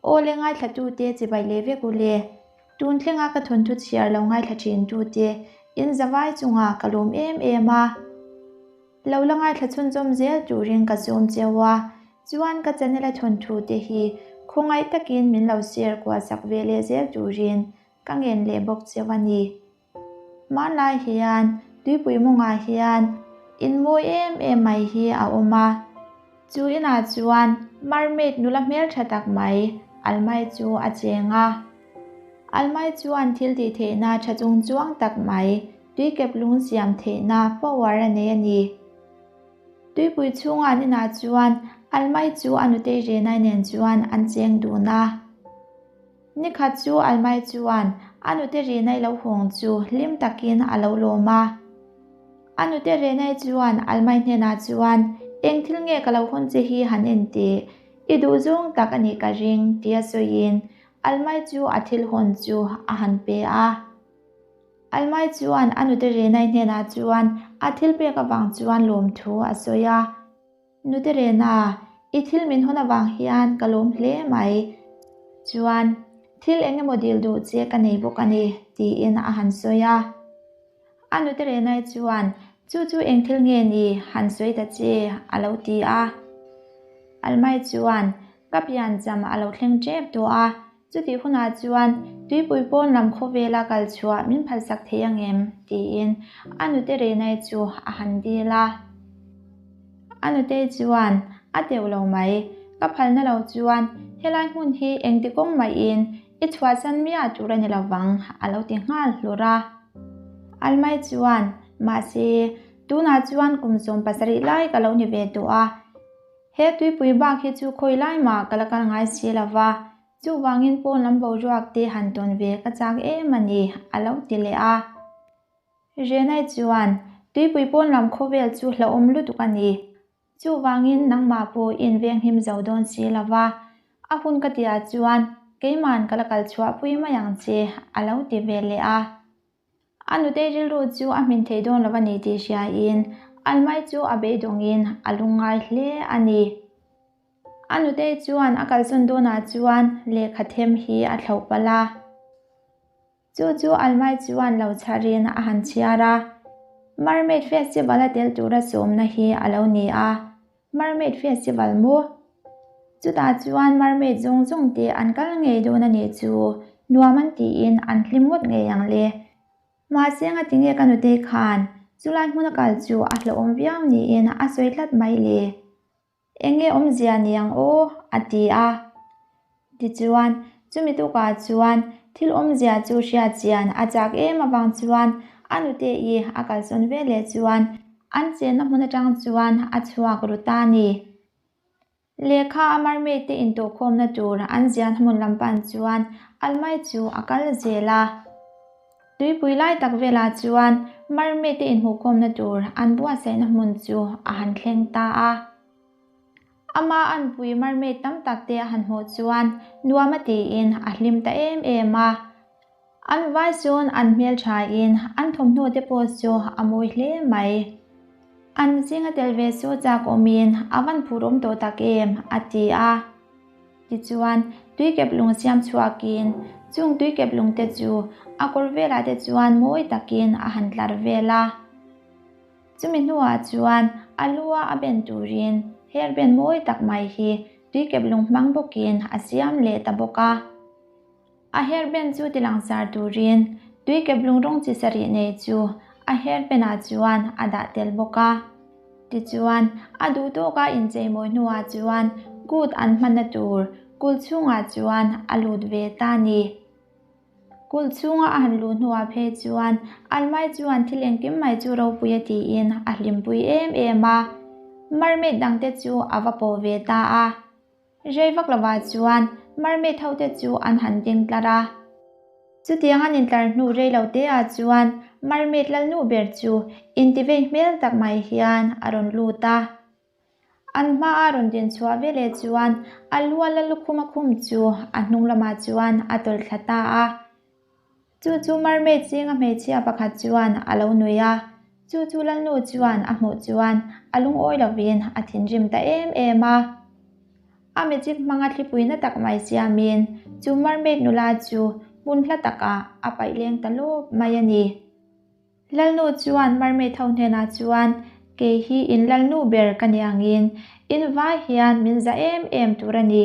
Aw le ngaithlatute chibai leh vek u le. Tun thlenga ka thawnthu chhiar lo ngaithla thintute in zavai chungah ka lawm em em a. Lo la ngaithla chhunzawm zel turin ka zawm cheu a, chuan ka channel a thawnthu te hi khawngaih takin min lo share kual sak ve leh zel turin ka ngen leh bawk cheu a ni. Hmanlai hian tuipui mawngah hian in mawi em em mai hi a awm a, chu inah chuan mermaid nula hmeltha tak mai Almai chu a cheng a. Almai chuan thil tih theihna tha chung chuang tak mai tuikep lung siam theihna power a nei a ni. Tuipui chhunga an inah chuan Almai chu a nutei Renai nen chuan an cheng dun a. Nikhat chu Almai chuan a nute Renai lo hawng chu hlim takin a lo lawm a. A nute Renai chuan Almai hnenah chuan, Eng thil nge ka lo hawn che hi han en teh, i duh zawng tak a nih ka ring, tia sawiin Almai chu a thil hawn chu a han pe a. Almai chuan a nute Renai hnenah chuan a thil pek avang chuan lawmthu a sawi a. Nute Rena, i thil min hawn avang hian ka lawm hle mai. Chuan, thil eng emaw dil duh che ka nei bawk a ni, tiin a han sawi a. A nute Renai chuan, Chu chu eng thil nge ni, han sawi ta che, a lo ti a. Almai chuan, Ka piancham a lo thleng tep tawh a, Chutih hunah chuan tuipui pawn lam khawvela kal chhuah min phalsak thei ang em? tiin a nute Renai chu a han dil a. A nutei chuan, A teuh lo mai, ka phalna lo chuan helai hmun hi engti kawng maiin i chhuahsan miah tur a ni lovang a lo ti nghal hlur a. Almai chuan, Mahse, tunah chuan kum 70 lai ka lo ni ve tawh a, He tuipui bak hi chu khawi lai mah ka la kal ngai si lo va, chuvangin pawn lam boruak te han tawn ve ka chak em a ni, a lo ti leh a. Renai chuan, Tuipui pawn lam khawvel chu hlauhawm lutuk a ni, chuvangin nangmah pawh in venghim zo dawn si lo va, a hun ka tihah chuan keiman ka la kal chhuahpui mai ang che, a lo ti ve leh a. A nutei rilru chu a hmin thei dawn lo a ni tih hriain Almai chu a beidawngin a lungngai hle a ni. A nutei chuan a kalsawn dawnah chuan lehkha them hi a thlauh palh a. Chu chu Almai chuan lo chharin a han chhiar a, Mermaid Festival a tel tura sawmna hi a lo ni a. Mermaid Festival maw? Chutah chuan mermaid zawng zawng te an kal ngei dawn a nih chu, nuam an tiin an hlim ngawt ngei ang le. Mahse ngati nge ka nutei khan chulai hmuna kal chu a hlauhawm viau niin a sawi tlat mai le. Eng nge awmzia ni ang aw? a ti a. Tichuan, chumi tukah chuan thil awmzia chu hriat chian a chak em avang chuan a nute i a kalsawn ve leh chuan an chenna hmun atang chuan a chhuak ru ta a ni. Lehkha a mermaid te intawhkhawmna tur an zian hmun lam pan chuan Almai chu a kal zel a. Tuipui lai tak velah chuan mermaid te inhmuhkhawmna tur an buatsaihna hmun chu a han thleng ta a. Ama anpui mermaid tam tak te a han hmuh chuan nuam a tiin a hlim ta em em a. An vai sawn an hmelthain an thawmhnaw te pawh chu a mawi hle mai. An zinga tel ve chu chak awmin a van phur awm tawh tak em a ti a. Tichuan tuikep lung siam chhuakin chung tuikep lung te chu a kawr velah te chuan mawi takin a han tlar vel a. Chumi hnuah chuan a lua a ben turin hairband mawi tak mai hi tuikep lung hmang bawkin a siam leh ta bawk a. A hairband chu tilangsar turin tuikep lung rawng chi sarih nei chu a hairband ah chuan a dah tel bawk a. Tichuan, a duh tawka incheimawi hnuah chuan kut an hmanna tur kulh chhungah chuan a lut ve ta a ni. Kulh chhunga a han luh hnuah phei chuan Almai chuan thil engkim mai chu ropui a tiin a hlimpui em em a. Mermaid dangte chu a va pawh ve ta a. Rei vak lovah chuan mermaid ho te chu an han ding tlar a. Chutiang an intlar hnu rei lo te ah chuan mermaid lalnu ber chu intivei hmel tak mai hian a rawn lut a. An hma a rawn din chhuah ve leh chuan a lu a la lukhum a khum chu a hnung lamah chuan a tawlh thla ta a. Chu chu mermaid zinga hmeichhia pakhat chuan a lo nui a, chu chu lalnu chuan a hmuh chuan a lungawi lovin a thinrim ta em em a. A magic hmanga thlipui na tak mai siamin chu mermaid nula chu hmun hla takah a paih leng ta lawp mai a ni. Lalnu chuan mermaid ho hnenah chuan, Kei hi in lalnu ber ka ni angin in vai hian min za em em tur a ni.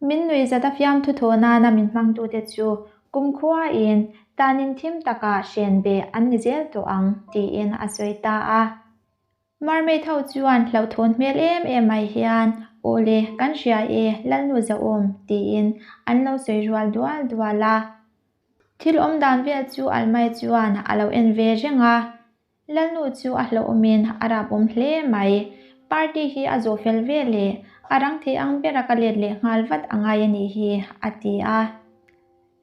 Min nuihzat a fiamthu thawh nana min hmangtute chu kumkhuain tanin thim takah hren beh an ni zel tawh ang, tiin a sawi ta a. Mermaid ho chuan hlauhthawn hmel em em mai hian, Aw le, kan hria e, Lalnu Zahawm, tiin an lo sawi rual dual dual a. Thil awm dan vel chu Almai chuan a lo en ve reng a. Lalnu chu a hlauhawmin a rapawm hle mai. Party hi a zawh fel ve leh a rang thei ang bera ka let leh nghal vat a ngai a nih hi, a ti a.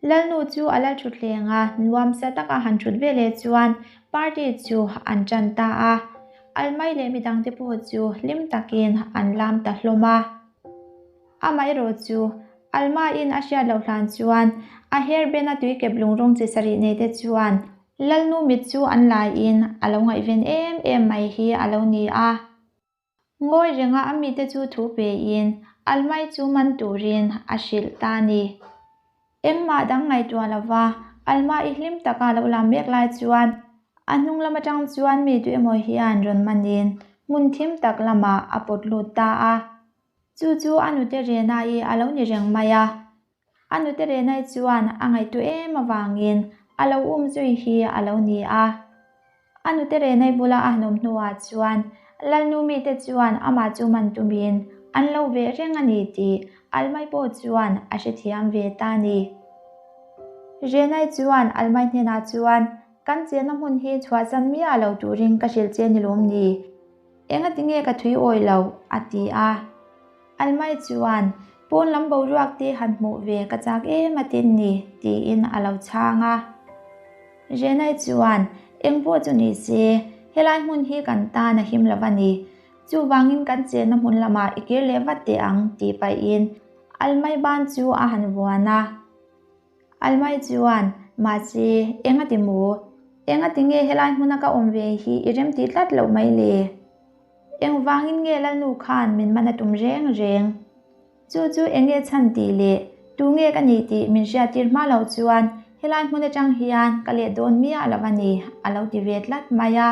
Lalnu chu a lal thut hleng a, nuamsa taka han thut ve leh chuan party chu an tan ta a. Almai leh midangte pawh chu hlim takin an lam ta hlawm a. Amaherawh chu Alma-in a hriat loh hlan chuan a hairband-a tuikep lungrawng chi sarih neite chuan Lalnu mit chu an laiin a lo ngaihven em em mai hi a lo ni a. Ngawi renga a mite chu thu pein Almai chu man turin a hrilh ta a ni. Engmah dang ngaihtuah lova Alma i hlim taka lo lam mek lai chuan a hnung lam atang chuan mi tu emaw hian rawn manin hmun thim tak lamah a pawt lut ta a. Chu chu a nute Rena-i a lo ni reng mai a. A nute Renai chuan a ngaihtuah em avangin a lo um zui hi a lo ni a. A nute Renai bula a han awm hnuah chuan Lalnu mite chuan amah chu man tumin an lo veh reng a ni tih Almai pawh chuan a hrethiam ve ta a ni. Renai chuan Almai hnenah chuan, Kan chenna hmun hi chhuahsan miah lo turin ka hrilh che ni lawm ni? Engatinge ka thui awi lo? a ti a. Almai chuan, Pawn lam boruak te han hmuh ve ka chak em a tin ni, tiin a lo chhang a. Renai chuan, Eng pawh chu ni se, helai hmun hi kan tan a him lo a ni. Chuvangin kan chenna hmun lamah i kir leh vat teh ang, tih pahin Almai ban chu a han vuan a. Almai chuan, Mahse, eng a ti maw? Eng a ti nge helai hmuna ka awm ve hi i rem tih tlat loh mai le? Engvangin nge Lalnu khan min man a tum reng reng? Chu chu eng nge chhan tih leh tu nge ka nih tih min hriattir hma loh chuan helai hmun atang hian ka let dawn miah lo a ni, a lo ti ve tlat mai a.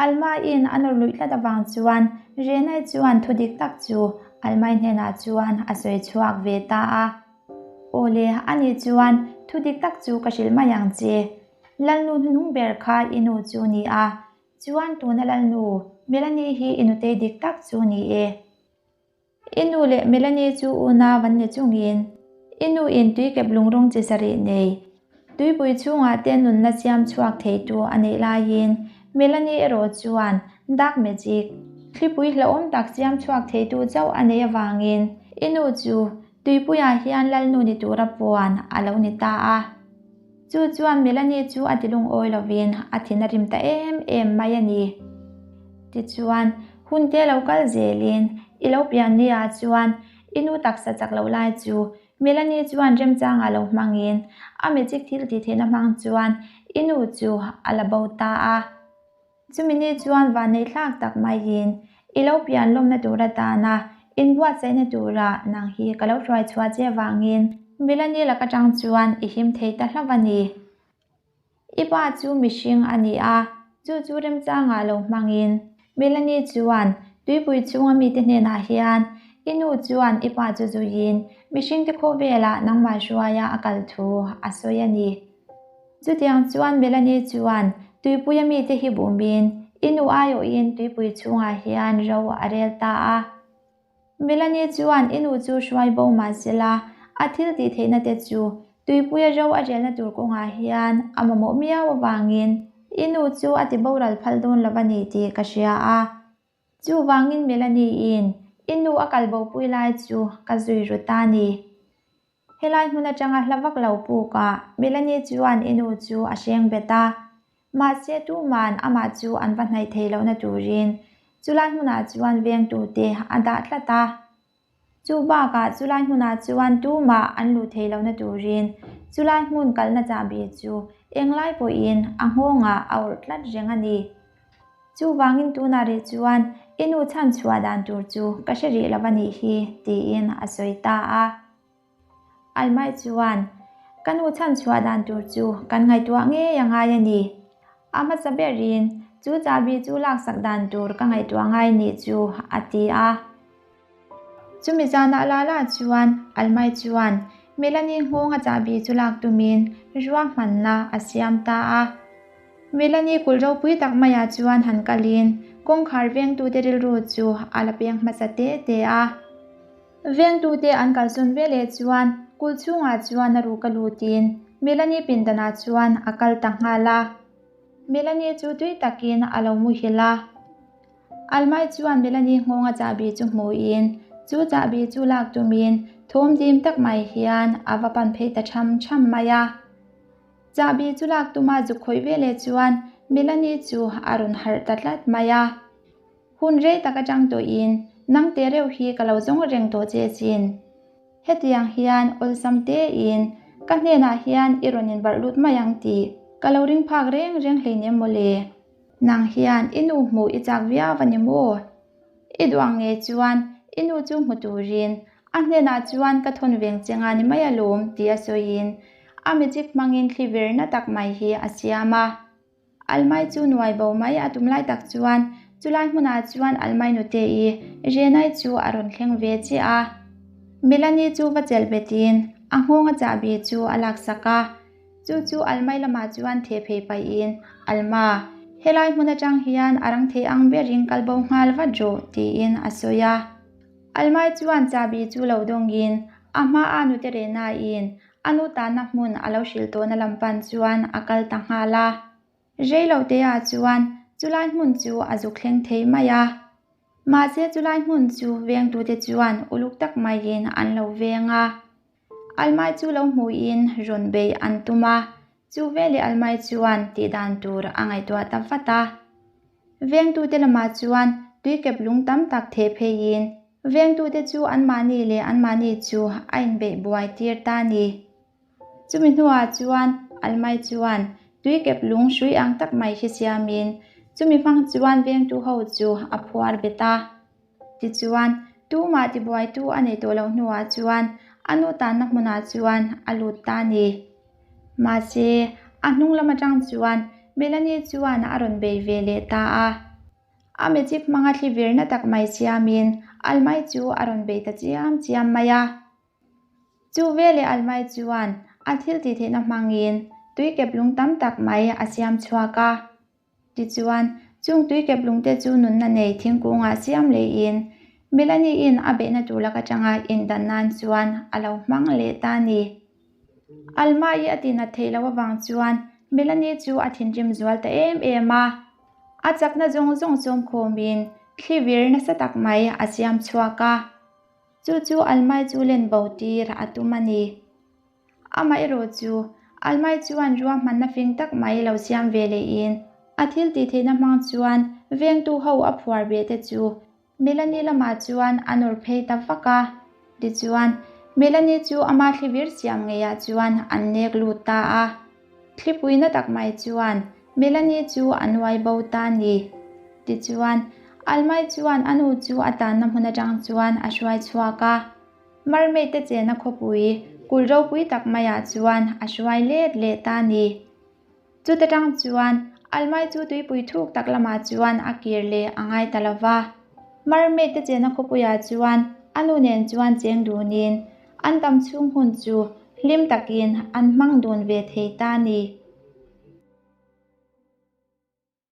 Almaiin a nawr luih tlat avang chuan Renai chuan thu dik tak chu Almai hnenah chuan a sawi chhuak ve ta a. Aw le, ani chuan thu dik tak chu ka hrilh mai ang che. Lalnu hnuhnung ber kha i nu chu ni a, chuan tuna Lalnu Melanie hi i nutei dik tak chu ni e. I nu leh Melanie chu unau an ni chungin i nu in tuikep lungrawng chi sarih nei tuipui chhungah te nunna siam chhuak theitu a neih laiin Melanie erawh chuan dark magic thlipui hlauhawm tak siam chhuak theitu chauh a neih avangin i nu chu tuipuiah hian lalnu ni tura puan a lo ni ta a. Chu chuan Melanie chu a ti lungawi lovin a thin a rim ta em em mai a ni. Tichuan, hun te lo kal zelin i lo pian ni ah chuan i nu taksa chak loh lai chu Melanie chuan remchangah lo hmangin a magic thil tih theihna hmang chuan i nu chu a la bo ta a. Chumi ni chuan vanneih thlak tak maiin i lo pian lawmna tur atana inbuatsaihna tura nang hi ka lo hruai chhuah che avangin Melanie lak atang chuan i him thei ta hlauh a ni. I pa chu mihring a ni a, chu chu remchangah lo hmangin Melanie chuan tuipui chhunga mite hnenah hian i nu chuan i pa chu zuiin mihringte khawvelah nangmah hruaia a kal thu a sawi a ni. Chutiang chuan Melanie chuan tuipuia mite hi bumin i nu aiawhin tuipui chhungah hian ro a rel ta a. Melanie chuan i nu chu hruai bo mah sela a thil tih theihna te chu tuipuia ro a relna tur kawngah hian a mamawh miau avangin i nu chu a ti boral phal dawn lo a ni tih ka hria a. Chuvangin Melanie-in i nu a kal bopui lai chu ka zui ru ta a ni. Helai hmun atanga hla vak lo pukah Melanie chuan i nu chu a hreng bet a. Mahse tuman amah chu an va hnaih thei lohna turin chulai hmunah chuan vengtute a dah tlat a. Chu bakah chulai hmunah chuan tumah an luh thei lohna turin chulai hmun kalna chahbi chu englai pawhin a nghawngah a awrh tlat reng a ni. Chuvangin tunah rih chuan I nu chhan chhuah dan tur chu ka hre rih lo a nih hi, tiin a sawi ta a. Almai chuan, Ka nu chhan chhuah dan tur chu kan ngaihtuah ngei a ngai a ni. A hmasa berin chu chahbi chu laksak dan tur ka ngaihtuah ngai nih chu, a ti a. Chumi zanah Lala chuan Almai chuan Melanie nghawnga chahbi chu lak tumin ruahmanna a siam ta a. Melanie kulh ropui tak maiah chuan han kalin kawngkhar vengtute rilru chu a la peng hmasa te te a. Vengtute an kalsawn veleh chuan kulh chhungah chuan a ruk a lutin Melanie pindanah chuan a kal ta nghal a. Melanie chu tui takin a lo muhil a. Almai chuan Melanie nghawnga chahbi chu hmuhin chu chahbi chu lak tumin thawm dim tak mai hian a va pan phei ta tham tham mai a. Chahbi chu lak tuma zuk khawih veleh chuan Melanie chu a rawn harh ta tlat mai a. Hun rei tak atang tawhin nang te reuh hi ka lo zawng reng tawh che chin. Hetiang hian awlsam tein ka hnenah hian i rawn inbarh lut mai ang tih ka lo ring phak reng reng hleinem mawle. Nang hian i nu hmuh i chak viau a ni maw? I duh ang nge chuan i nu chu hmu turin a hnenah chuan ka thawn veng che nga ni mai alawm tih a sawiin a magic hmangin thli virna tak mai hi a siam a. Almai chu nuai bo mai a tum lai tak chuan chulai hmunah chuan Almai nute i Renai chu a rawn thleng ve chiah a. Melanie chu va chelh betin a nghawnga chahbi chu a laksak a. Chu chu Almai lamah chuan theh phei paihin, Alma, helai hmun atang hian a rang thei ang berin kal bo nghal vat rawh, tiin a sawi a. Almai chuan chahbi chu lo dawngin a hmaa nute rehnain a nu tanna hmun a lo hrilh tawhna lam pan chuan a kal ta nghal a. Reiloteah chuan chulai hmun chu a zuk thleng thei mai a. Mahse chulai hmun chu vengtute chuan uluk tak maiin an lo veng a. Almai chu lo hmuhin rawn beih an tum a, chu veleh Almai chuan tih dan tur a ngaihtuah ta vat a. Vengtute lamah chuan tuikep lung tam tak theh pheiin vengtute chu anmahni leh anmahni chu a inbeih buai tir ta a ni. Chumi hnuah chuan Almai chuan tuikep lung hrui ang tak mai hi siamin chumi hmang chuan vengtu ho chu a phuar bet a. Tichuan, tumah tibuaitu a nei tawh loh hnuah chuan a nu tanna hmunah chuan a lut ta a ni. Mahse, a hnung lam atang chuan Melanie chuan a rawn bei ve leh ta a. A magic hmanga thli virna tak mai siamin Almai chu a rawn bei ta chiam chiam mai a. Chu veleh Almai chuan a thil tih theihna hmangin tuikep lung tam tak mai a siam chhuak a. Tichuan, chung tuikep lungte chu nunna nei thingkungah siam leiin Melanie-in a beihna tur lak atanga indan nan chuan a lo hmang leh ta a ni. Alma-i a tinat theih loh avang chuan Melanie chu a thinrim zual ta em em a. A chakna zawng zawng sawmkhawmin thli vir nasa tak mai a siam chhuak a. Chu chu Almai chu len bo tir a tum a ni. Amaherawh chu, Almai chuan ruahmanna fing tak mai lo siam ve lehin a thil tih theihna hmang chuan vengtu ho a phuar ve te chu Melanie lamah chuan a nawr phei ta vak a. Tichuan, Melanie chu ama thlivir siam ngeiah chuan an nek lut ta a. Thlipuina tak mai chuan Melanie chu a nuai bo ta a ni. Tichuan, Almai chuan a nu chu a tanna hmun atang chuan a hruai chhuak a. Mermaid te chena khawpui kulh ropui tak maiah chuan a hruai let leh ta a ni. Chuta tang chuan Almai chu tuipui thuk tak lamah chuan a kir leh a ngai ta lo va. Mermaid te chena khawpuiah chuan a nu nen chuan cheng dunin an tam chhung hun chu hlim takin an hmang dun ve thei ta a ni.